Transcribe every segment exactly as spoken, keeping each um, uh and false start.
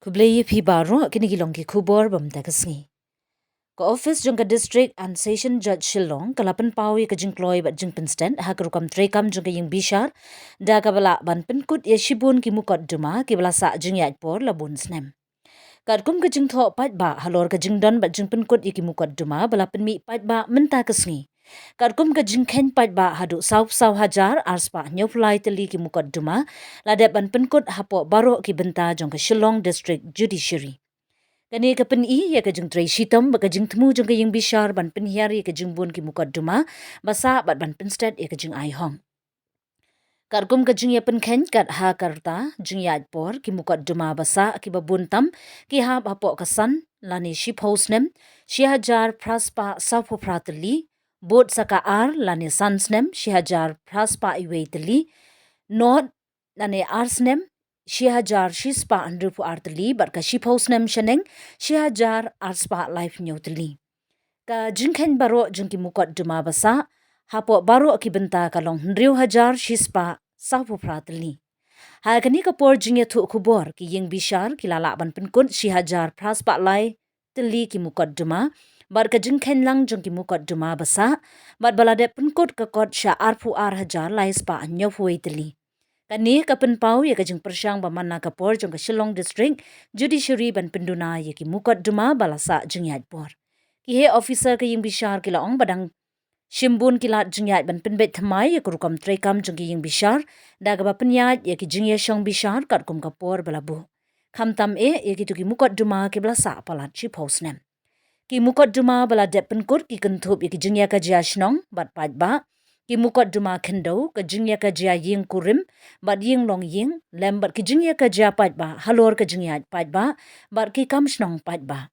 Khublei ïa phi baroh, kine ki long ki khubor ba mynta ka sngi. Ka office jong ka District and Session Judge Shillong ka la pynpaw ïa ka jingkloi bad jingpynstet ha ka rukom treikam jong ka ïing bishar, da kaba lah ban pynkut ïa shibun ki mukotduma kiba la sah jingïaid por la bun snem. Katkum ka jingthoh paidbah halor ka jingdon bad jingpynkut ïa ki mukotduma ba la pynmih paidbah mynta ka sngi, katkum ka jingkheiñ paidbah, haduh saw saw hajar ar spah hynñiewphew lai tylli ki mukotduma la dep ban pynkut hapoh baroh ki bynta jong ka Shillong District Judiciary. Kane ka pyni ïa ka jingtrei shitom bad ka jingthmu jong ka ïing bishar ban pynhiar ïa ka jingbun ki mukotduma ba sah bad ban pynstet ïa ka jingai hok. Katkum ka jingïapynkheiñ kat ha ka rta jingïaid por, ki mukotduma ba sah kiba bun tam ki hap hapoh ka san lane shiphew snem, shi hajar phra spah sawphew phra tylli, bud sa ka ar lane san snem, shi hajar phra spah iwei tylli, nod lane ar snem, shi hajar shi spah hynriewphew ar tylli, bad ka shiphew snem shaneng, shi hajar ar spah laiphew hynñiew tylli. Ka jingkheiñ baroh jong ki mukotduma ba sah hapoh baroh ki bynta ka long hynriew hajar shi spah sawphew phra tylli. Ha kane ka por jingïathuh khubor, ki ïing bishar ki la lah ban pynkut shi hajar phra spah lai tylli ki mukotduma, bad ka jingkheiñ lang jong ki mukotduma ba sah bad ba la dep pynkut ka kot sha arphew ar hajar lai spah hynñiewphew wei tylli. Kane ka pynpaw ïa ka jingpyrshang ba man la ka por jong ka Shillong District Judiciary ban pynduna ïa ki mukotduma ba la sah jingïaid por. Ki heh officer ka ïing bishar ki la ong ba dang shimbun ki lad jingïaid ban pynbeit thymmai ïa ka rukom treikam jong ki ïing bishar, da kaba pynïaid ïa ki jingïashong bishar katkum ka por ba la buh, khamtam eh ïa kito ki mukotduma kiba la sah palat shiphew snem. Ki mukotduma ba la dep pynkut ki kynthup ïa ki jingïakajia shnong bad paidbah, ki mukotduma khyndew, ka jingïakajia ïing kurim bad ïing longïing, lem bad ki jingïakajia paidbah halor ka jingïaid paidbah bad ki kam shnong paidbah.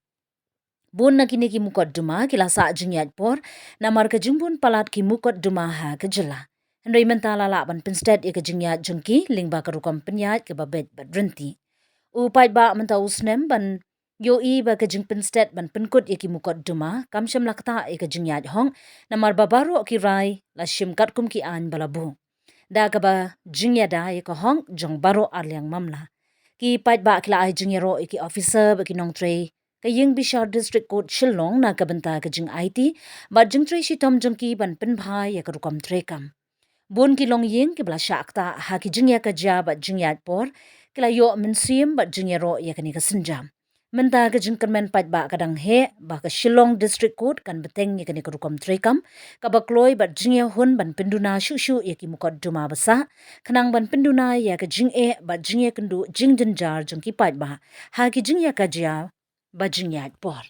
Bun na kine ki mukotduma ki la sah jingïaid por namar ka jingbun palat ki mukotduma ha ka jylla. Hynrei mynta la lah ban pynstet ïa ka jingïaid jong ki lyngba ka rukom pynïaid kaba beit bad ryntih. U paidbah mynta u snem ban ïohi ba ka jingpynstet ban pynkut ïa ki mukotduma kam shym la ktah ïa ka jingïaid hok, namar ba baroh ki rai la shim katkum ki aiñ ba la buh, da kaba jingïada ïa ka hok jong baroh arliang mamla. Ki paidbah ki la ai jingïaroh ïa ki officer bad ki nongtrei ka ïing bishar District Court Shillong na ka bynta ka jingaiti bad jingtrei shitom jong ki ban pynbha ïa ka rukom treikam. Bun ki longïing kiba la shah ktah ha ki jingïakajia bad jingïaid por ki la ïoh mynsiem bad jingïaroh ïa kane ka sienjam. Mynta ka jingkyrmen paidbah ka dang heh ba ka Shillong District Court kan bteng ïa kane ka rukom treikam kaba kloi bad jingïahun ban pynduna shuh shuh ïa ki mukotduma ba sah, khnang ban pynduna ïa ka jingeh bad jingïakynduh jingjynjar jong ki paidbah ha ki jingïakajia bad jingïaid por.